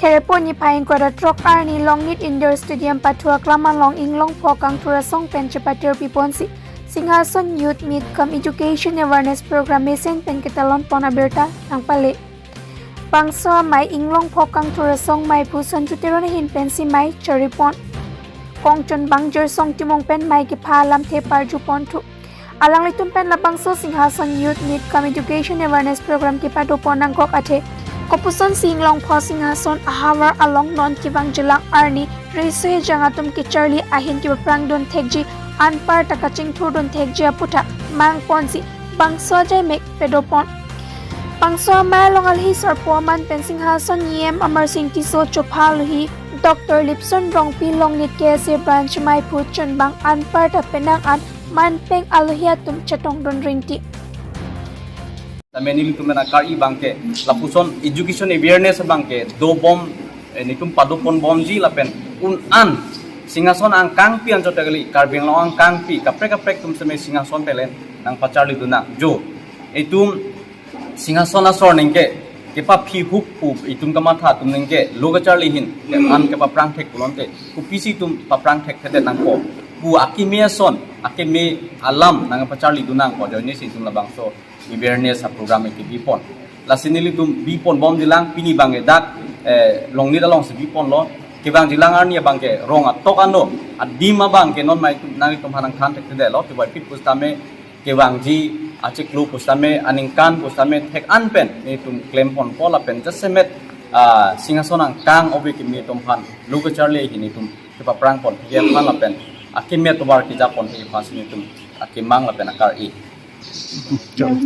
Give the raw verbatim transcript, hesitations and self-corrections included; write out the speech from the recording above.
Kherepon niphai ingkoi ra throk arni Longnit Indoor Stadium pathu aklam along Inglongpho Kangthur Asong pen chepatirpi ponsi Singhason Youth Meet cum Education Awareness Program mesen pen ketalon pon abirta nangpale. Bangso amei Inglongpho Kangthur Asong meiphu Sanju Teron ahin pensi mei charipon. Kongchon bang Jirsong Timung pen mei kepha alamthe parju ponthu. Alanglitum pen labangso Singhason Youth Meet cum Education Awareness Program kepado pon nangkok athe, kopuson si Inglongpho Singhason ahavar along non kevangjilang arni riso ejang atum kecharli ahin kepaprang dun thekji anparta kachingthur dun thekji aputhak mang ponsi bangso ajaimek pado pon. Bangso amei along alohi sarpo aman pen Singhason E M Amarsing Tisso, chopha alohi Doctor Lipson Rongpi, Longnit K S A branch meiphu chunbang anparta penang an manpeng alohi atum chetong dun ringti. Tame nelitum pen akar-i abangke lapuson education awareness abangke dobom, eh, nelitum pado ponbomji lapen un an Singhason angkangpi anchot kali, Karbi Anglong angkangpi kaprek kaprek atum seme Singhason pelen nangpacharli dun nang jo. Itum Singhason asor ningke kepaphi hup pu itum kamatha atum ningke lo kacharli ahin an kepaprang thek pulote kopisi itum paprang thekthedet nangpo pu akeme ason, akeme alam nangpacharli dun nangpo, ajoine si itum labangso awareness a program kebi pon. Lasi nelitum bi ponbomjilang, pini abangke dak, eh, Longnit alongsi bi ponlo. Kevangjilang arni abangke rong atok ano, adim abangke non mei nanglitum aphan nangthan thekthedetlo, kevaipit pusitame kevangji achiklo pusitame, aningkan pusitame thek an pen nelitum klem ponpo lapen jasemet, ah, Singhason angkang ove kimi atum aphan lo kacharli ahin nelitum kepaprang pon thekji aphan lapen akeme atovar keja pon thekji aphansi nelitum akemang lapen akar-i.